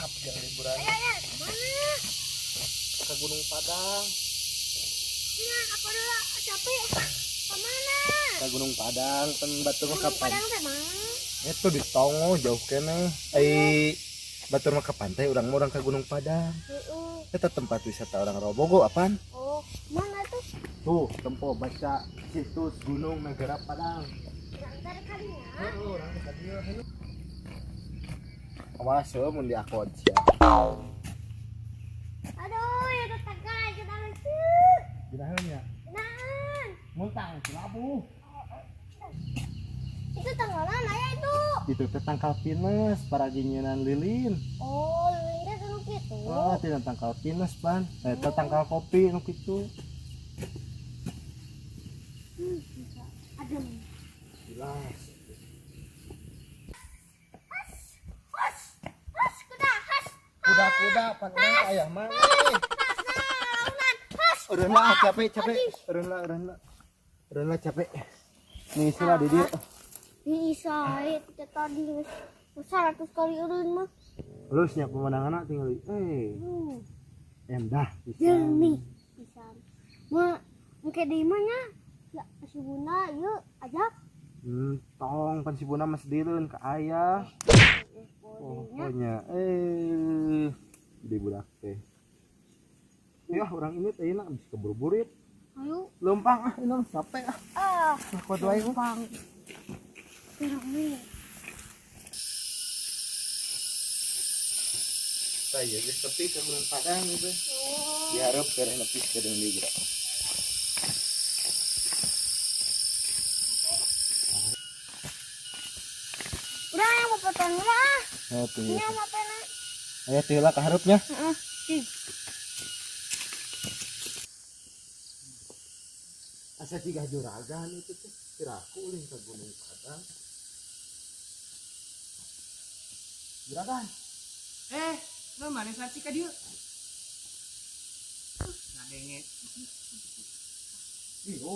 Mantap yang liburan. Ayo, kemana? Ke Gunung Padang. Nah, aku dulu capek. Kemana? Ke Gunung Padang kan batur mah Gunung kapan? Padang teh mana? Itu di Tongo jauh keneh. Ai batur mah ke pantai urang mah urang ke Gunung Padang. Heeh. Eta tempat wisata orang Robogo apaan? Oh, mana tuh? Tuh, tempo baca situs Gunung Negara Padang. Ntar kalinya. Heeh, urang teh ka dieu hayu. Awas euy mun diakod sia. Aduh, itu tanggal kita lucu. Ginaheun nya. Nah, Muntang labuh. itu tanggalan aya itu. Itu teh tangkal pinus para ginyinan lilin. Oh, lilin teh nu kitu. Oh, tina tangkal pinus pan. Eta tangkal kopi nu kitu. Bisa. Adem. Jelas. Hus, hus, kuda, hus. Kuda-kuda pan urang ayah mah. Hus, naunan, hus. Eureun lah capek capek. Eureun lah eureun lah. Eureun lah capek. Nih istilah di dieu. Bisa, itu tadi 100 kali eureun mah. Terus nya pemandanganna tinggal endah pisan. Jernih pisan. Mah engke di mana? Ya, si Bunda yuk ajak. Tong pan si Bunda mah sedireun ka ayah. Pokoknya di budak teh. Ya urang ini teh enak bisa keburu-burit. Ayo. Lempang ah ini capek ah. Ah, Kuat wae mah. lempang. Pirang Saya geus tepi ke Gunung Padang gitu. Oh. Diharap keren nepi ke deung deui geura. Udah yang mau potong lah. Oh, tuh. Ini apa pena? Aya teh lah ka hareupnya. Heeh. Cing. Asa jiga juragan itu teh. Piraku ulin ke Gunung Padang. Juragan. Lu mana sarci ka dieu? Ngadenge. Iyo.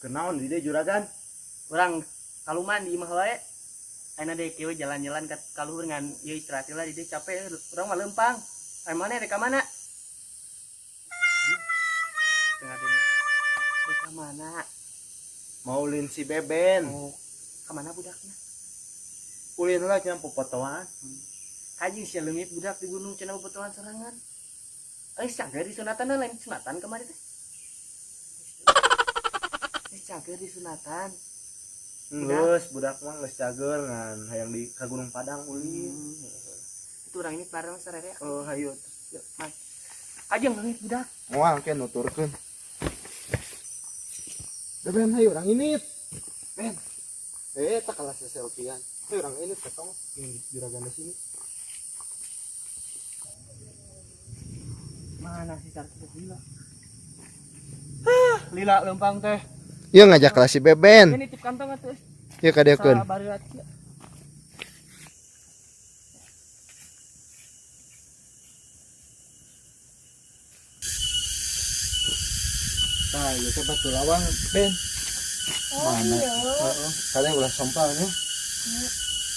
Kenaon di dieu juragan? Urang kaluman di imah wae. Ayeuna deui kieu jalan-jalan ka kaluhur ngan ieu istirahat lah di dieu capek urang mah leumpang. Aya mana rek ka mana? Tengah denge. Rek ka mana? Mau ulin si Beben. Oh, ka mana budakna? Ulin lah cenah popotoan. Haji sia leungit budak di gunung cenah popotoan sorangan. Cager di sunatan lain sunatan kemarin teh. Cager di sunatan. Geus budak mah geus cager ngan hayang di ka Gunung Padang ulin. Itu urang ini bareng sarere. Oh, hayu. Yuk, man. Ajeng leungit budak. Moal ke nuturkeun. Beben hayu urang ini. Ben. Tak kalah selfiean. Urang ini ketong juragan di sini. Mana sih sarti lila? Hah, lila lempang teh. Ieu ngajak kelas si Beben. Ini tip kantong atuh. Ieu ka dieukeun. Tah, ieu teh batu lawang, Ben. Oh, Mana? iya. Heeh. Kalian ulah sompalnya.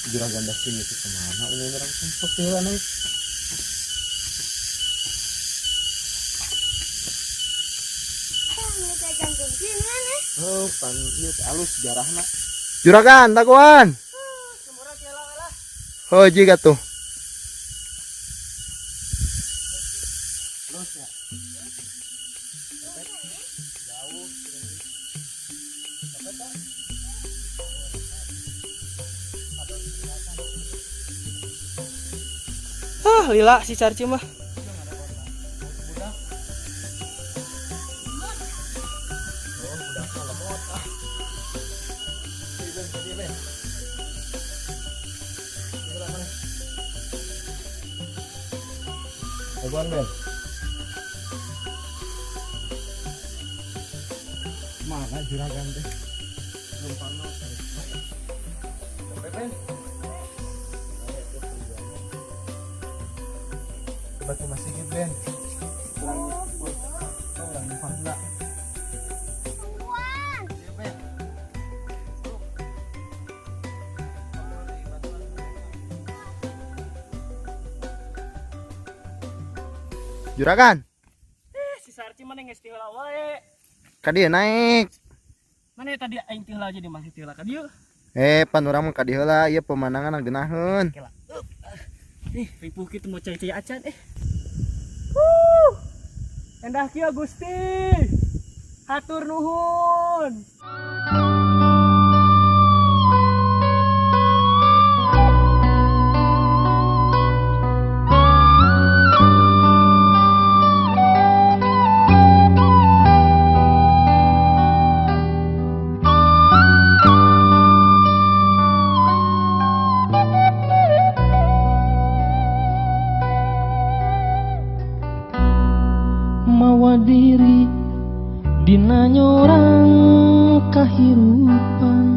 Juragan dah sini tuh kemana? Ini orang sempat jalan nih. Oh, pan ieu teh alus sejarahna. Juragan, takuan. Oh, jiga tuh. Terus ya. Jauh. Ah, lila si Carci mah. Aguan Ben. Mana juragan teh? Lumpang no. Sampai Ben. Batu masih gitu Ben. Kurang kurang numpang enggak. Tungguan. Iya Ben. Juragan. Si Sarci mana geus ti heula wae. Ka dieu naik. Mana tadi aing ti heula jadi masih ti heula ka dieu. Pan urang mah ka dieu heula, ieu pemandangan geunaheun. Ripuh kitu mau cai-cai acan Endah kieu Gusti. Hatur nuhun. Mawa diri dina nyorang kahirupan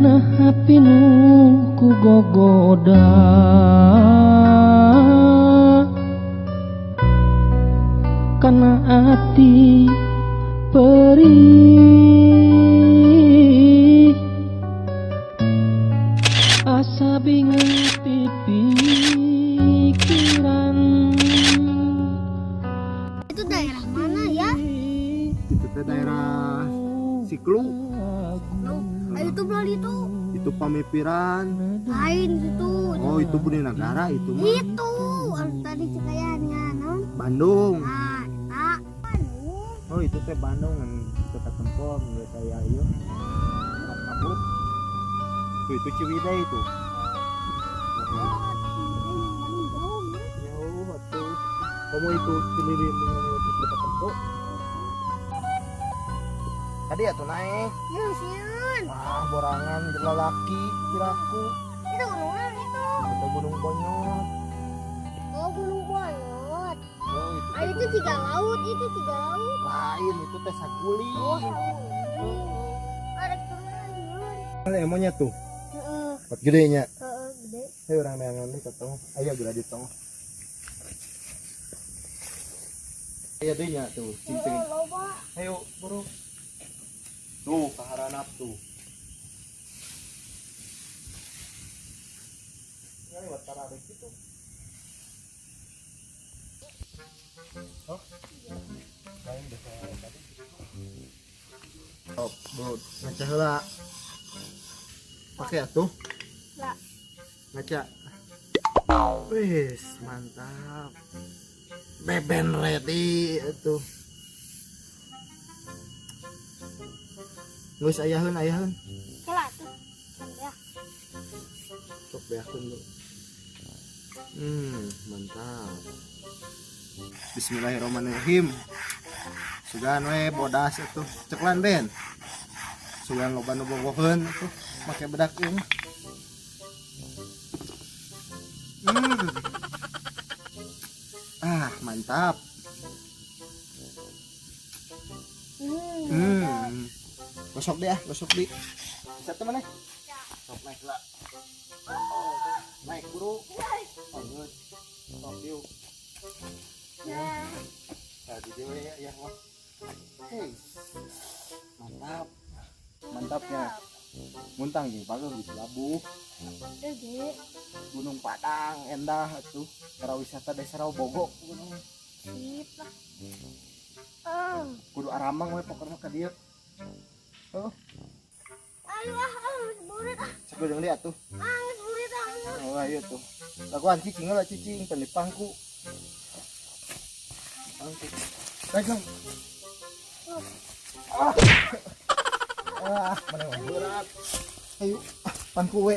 nah pinuh ku gogoda kana ati perih asa bingung pipikiran. Itu daerah mana ya? Itu teh daerah Siklu. Ayo itu belum itu. Itu Pamipiran. Lain itu. Oh, itu Budi Nagara itu mah. Itu tadi cekayannya, non? Bandung. Nah, tak. Oh, itu teh Bandung yang dekat tempur nggak saya ieu. Kabut. Tuh itu Ciwidey itu. Oh, Ciwidey yang Bandung jauh ya. Jauh atuh. Kamu itu Cililin dengan dekat tempur. Tadi atuh naik. Ya, sieun. Wah, borangan lelaki kiraku. Itu gunung naon itu? Itu Gunung Bonyot. Oh, Gunung Bonyot. Oh, itu. Ah, itu tiga laut, itu tiga laut. Lain, itu teh Saguling. Oh, Saguling. Ada turunan sieun. Emonya tuh. Heeh. Pat gedenya. Heeh, gede. Ayo urang neangan deui ka tong. Aya geura di tong. Aya deui nya tuh, cing-cing. Loba. Ayo, buru. Tuh, kaharanap tuh. Ya, lewat kararek gitu. Oh, lain deh tadi. Oh, bro, ngaca heula. Pakai atuh. Lah. Ngaca. Wis, mantap. Beben ready atuh. Geus ayaheun, ayaheun. Kela tuh. Ya. Sok beakeun dulu. Mantap. Bismillahirrahmanirrahim. Sugan we bodas atuh. Ceklan ben. Sugan loba nu bogoheun atuh make bedak ieu mah. Ah, mantap. Gosok deh ah, gosok di. Bisa teman eh? Sok naik lah. Oh, naik buru. Oh, good. Sok yuk. Ya. Tadi dia ya, ya wah. Hey. Mantap. Mantapnya. Muntang jeung pageuh geus labuh. Gede. Gunung Padang endah atuh. Para wisata desa Rawabogo gunung. Sip lah. Kudu aramang we pokokna ka dieu. Oh. Ayo ah, geus burit ah. Sakudeung deui atuh. Ah, geus burit ah. Oh, ayo tuh. Lakuan cicing lah cicing teu dipangku. Pangku. Dagang. Ah. Ah, mana berat. Ayo, pangku we.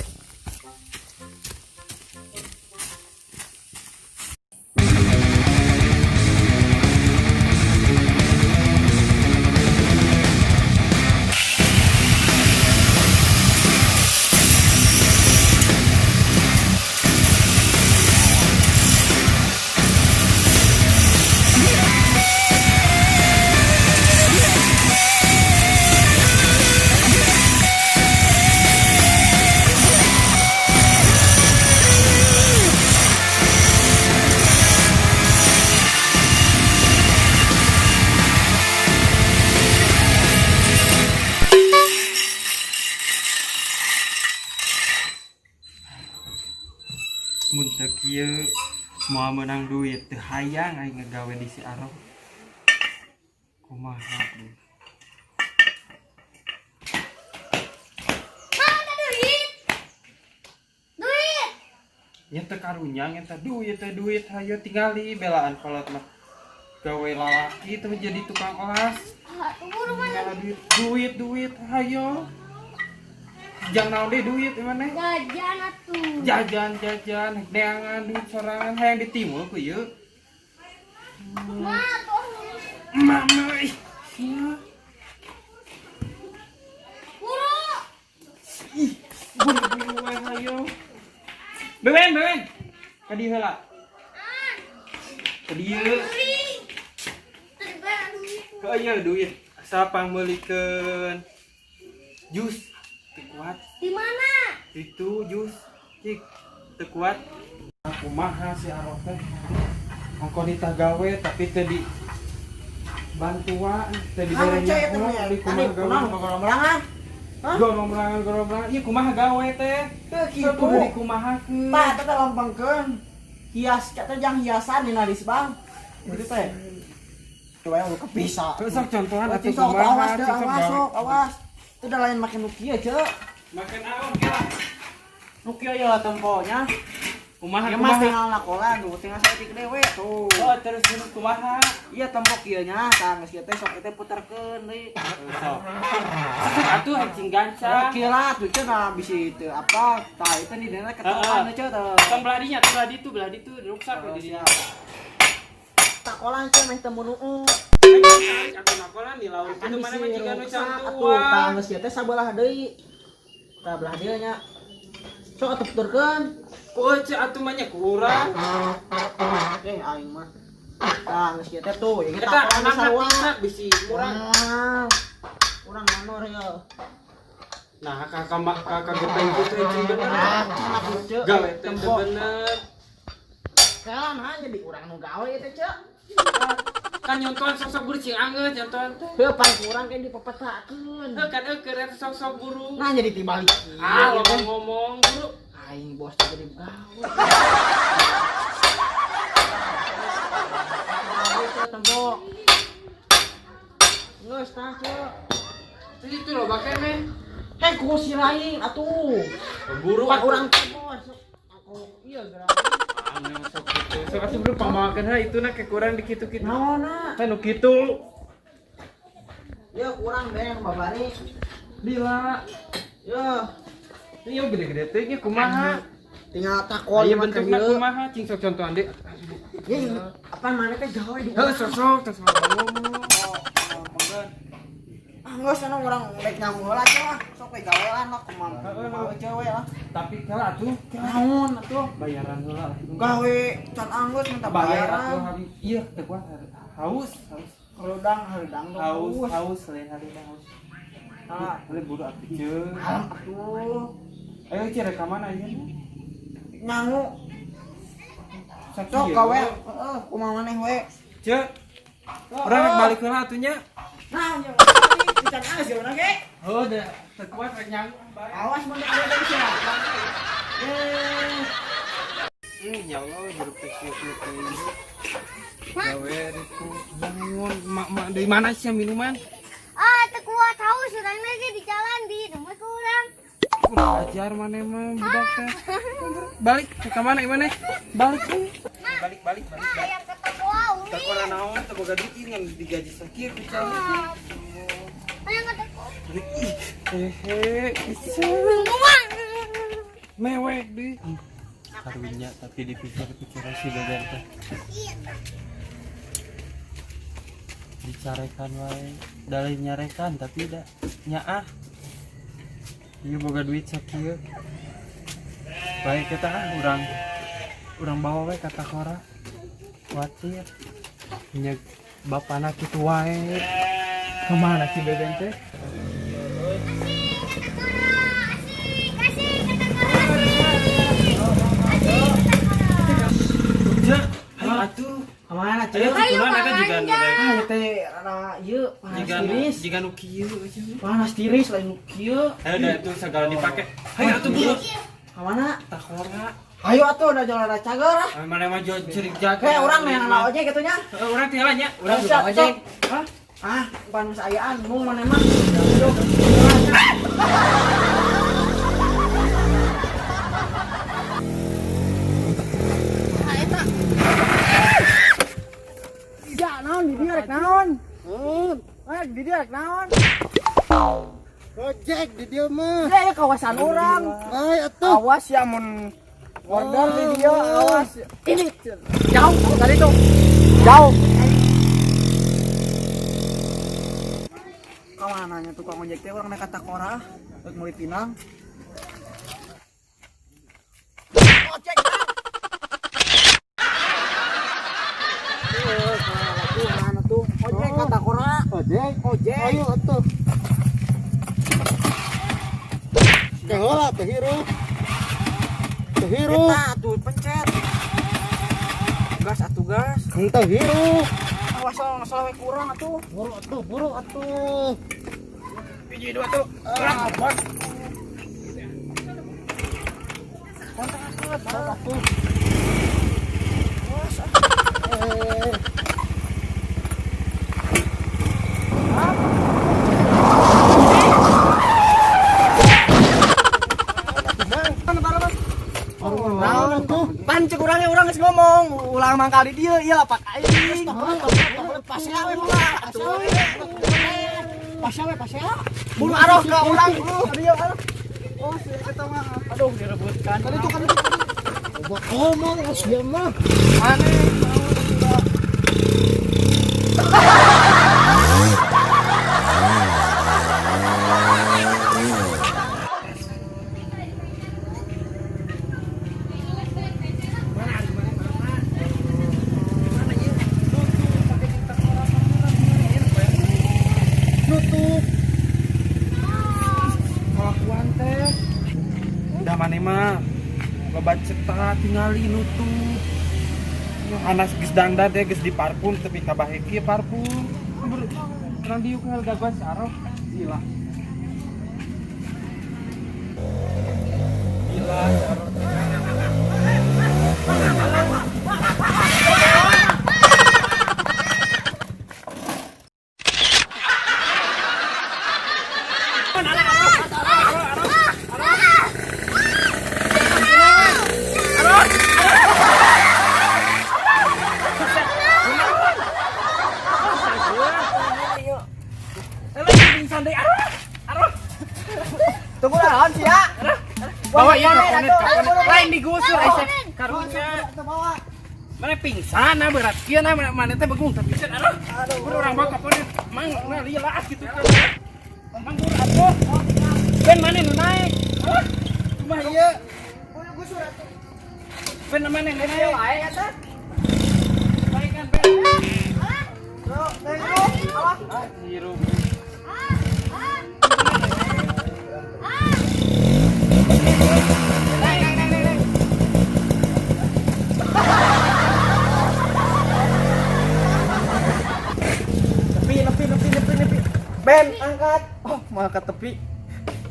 Mun teu kieu Moal meunang duit, teu hayang aing ngegawe di si Aro. Kumaha duh. Mana duit? Duit. Nya teu karunya eta duit teh duit, hayo tingali belaan kolot mah. Gawe lalaki teh jadi tukang olas. Ah, tunggu mana? Duit duit duit hayo. Jang naon deui duit maneh? Jajan atuh. Jajan jajan neangan duit sorangan hayang ditimul ku ieu. Ma, tuh. Mama ih. Sia. Buru. Ih, buru-buru wae hayo. Bewen, bewen. Ka dieu heula. Ka dieu. Ka ieu duit. Asa pangmeulikeun jus teu kuat. Di mana? Itu jus cik teu kuat. Kumaha si Arok teh? Ongko nitah gawe tapi teu di bantuan, teu dibere nyaho di kumaha gawe. Goromrangan goromrangan, ieu kumaha gawe teh? Teu kitu. Kudu dikumahakeun. Tah eta teh lempengkeun. Hias teh jang hiasan dina risbang. Gitu teh. Coba yang lu kepisah. Sok contohan atuh Sok kumaha, awas deh, sok awas gawe. Sok awas. Itu udah lain makin nu kieu, Ceu. Makan naon kela? Nu kieu ya temponya. Kumaha Ya mas kumaha? tinggal nakolan tuh, tinggal saeutik dewe tuh. Oh, terus terus kumaha? Iya tempo kieu nya, tah geus kieu teh sok teh puterkeun deui. Sok. Sok atuh anjing gancang. Kieu lah tuh Ceu nah bisi teu apa, tah itu di dina ketokan Ceu teh. Tong belah dinya, tuh belah ditu, ruksak we di dinya. Takolan Ceu meh teu munuu. Tarik atuh nakolan di laut Kan itu mana mah bisi jiga nu ruksak atuh, cantuan. tah geus kieu teh sabelah deui. Tah belah dieu nya. Sok atuh puterkeun. Ku euceu atuh mah nya kurang. Aing mah. Tah geus kieu teh tuh, ieu Eta takolan anakna sarua. tingsak bisi kurang. Kurang manor ya. Nah, kakak mak kakak gepeng kitu euceu bener. Ah, cenah ceu. Gawe teh teu Tempo. bener. Kalah nah jadi urang nu gawe teh ceu. Kan nyontohan sok-sok buru cing angeut nyontohan teh. Heuh pan kurang kan dipepetakeun. Heuh kan eueuh eta sok-sok buru. Nah jadi tibalik. Ah, lo ngomong buru. Aing bos teh jadi gawe. Gawe teh tempo. Geus tah ceu. Terus itu lo bakal meh. Heh ku si lain atuh. Buru Pan urang teh bos. Aku iya gerak. Anu sok kitu. Sok atuh buru pamawakeun heula itu na kekurang di kitu-kitu. Naonna? Teh nu kitu. Ya kurang beng babari. Lila. Ya Ieu gede-gede teh nya kumaha? tinggal takol Aya mah bentukna kieu. kumaha cing sok contohan deui. Ya apa mana teh gawe di Heuh sok sok terus ngomong. Ah geus anu urang rek nyamu heula ceu ah. Sok we gawean lah kumaha. Gawe ceu we lah. Tapi kela atuh Naon atuh? bayaran heula lah. Gawe can anggeus minta Bayar atuh bayaran. hari. Iya teu kuat haus, haus. Hareudang hareudang dong. Haus, haus lain hareudang haus. Ah, Boleh buru atuh ceu. alam atuh. Ayo ceu rek ka mana ieu? Nyangu sok gawe heeh kumaha maneh we. Ceu. Urang rek balik heula atuh nya. Nah, yang can anggeus ya urang ge. Heuh da teu kuat rek nyangu bae. Awas mun ada deui sia. Eh. Ya Allah, hirup teh kieu kieu teh. Gawe ripu bangun mak-mak dari mana sih minuman? Ah, teu kuat haus urang lagi di jalan di nomor kurang. Kurang ajar mana emang budak teh. Balik ke mana mana? Balik euy. Balik balik balik. Nah, yang ke toko uli. Toko naon teu boga duit ngan digaji sakieu ku cai. Hayang ke toko. Ih, hehe, bisa. Minuman. Mewek deui. Karunya tapi dipikir-pikir si Beben teh. Dicarekan wae, dalih nyarekan tapi da nyaah. Ieu boga duit sakieu. Baik kita ah urang urang bawa we ka Takora. Kuatir. Nya bapana kitu wae. Kemana si Beben teh? Asik, ke Takora. Asik, asik ke Takora. Asik. Asik ke Takora. Cek, ayo atuh. Kemana ceu? Ayo Ayo, kemana eta juga nu Bang. Ah, teh rada ieu panas Jiga nu tiris. jiga nu kieu aja. Panas tiris lain nu kieu. Ayo dah itu segala dipake. Ayo atuh buru. Kemana? Takora. Ayo atuh da jalan cager ah. Mana mah cerik jaga. Kayak urang mah yang ojek gitu nya. Urang tinggal nya, urang Siap, juga ojek. sok. Hah? Ah, bukan geus ayaan mung mana mah. Ya naon di dieu rek naon? Eh, di dieu rek naon? Ojek di dieu mah. Ya, ya kawasan urang. Ay atuh. Awas ya mun order di dieu, awas. Ini jauh tadi tuh. Jauh. Kamananya tukang ojek teh urang naik ka Takora, rek meuli pinang. Ojek. Mana tuh? Ojek ka Takora. Ojek. Ojek. Ayo atuh. Teh heula teh hirup. Teh hirup. Eta atuh pencet. Gas atuh gas. Henteu hirup. Awas salah we kurang atuh. Buru atuh, buru atuh. Hiji dua tuh. Ah, bos. Kontak atuh. Atuh. Eh. Naon tuh? Pan cek urangnya urang geus ngomong, ulang mangkal di dieu ieu lapak aing. Pasea we mah. Pasea we pasea. Buru aroh ka urang. Dieu aroh. Oh, si eta mah. Aduh direbutkan. Tadi tuh kan itu. Ngomong sia mah. Aneh. Nutup. Kelakuan teh. Udah maneh mah loba cetak tingali nutup. Anas geus dangdan teh geus diparfum tapi kabahe kieu parfum. Urang diuk hal gaguan si Aroh. Gila. Gila si Aroh. Tunggu lah, sih ya. Bawa ieu ka konet. Lain digusur Aisyah. Karunya. Mana pingsan nah berat kieu nah mana teh begung tapi pisan aduh. Buru urang bawa ka konet. Mang nah lila gitu kan. Mang buru atuh. Ben mana nu naik? Kumaha ieu? Gusur atuh. Ben mana nu naik? Wae eta. Naik kan Ben. Tuh, teh alah. Hirup. Naik, naik, naik, naik. Nepi, nepi, nepi, nepi, nepi. Ben, angkat. Oh, malah ke tepi.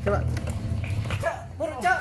Coba. Cek, buru, cek.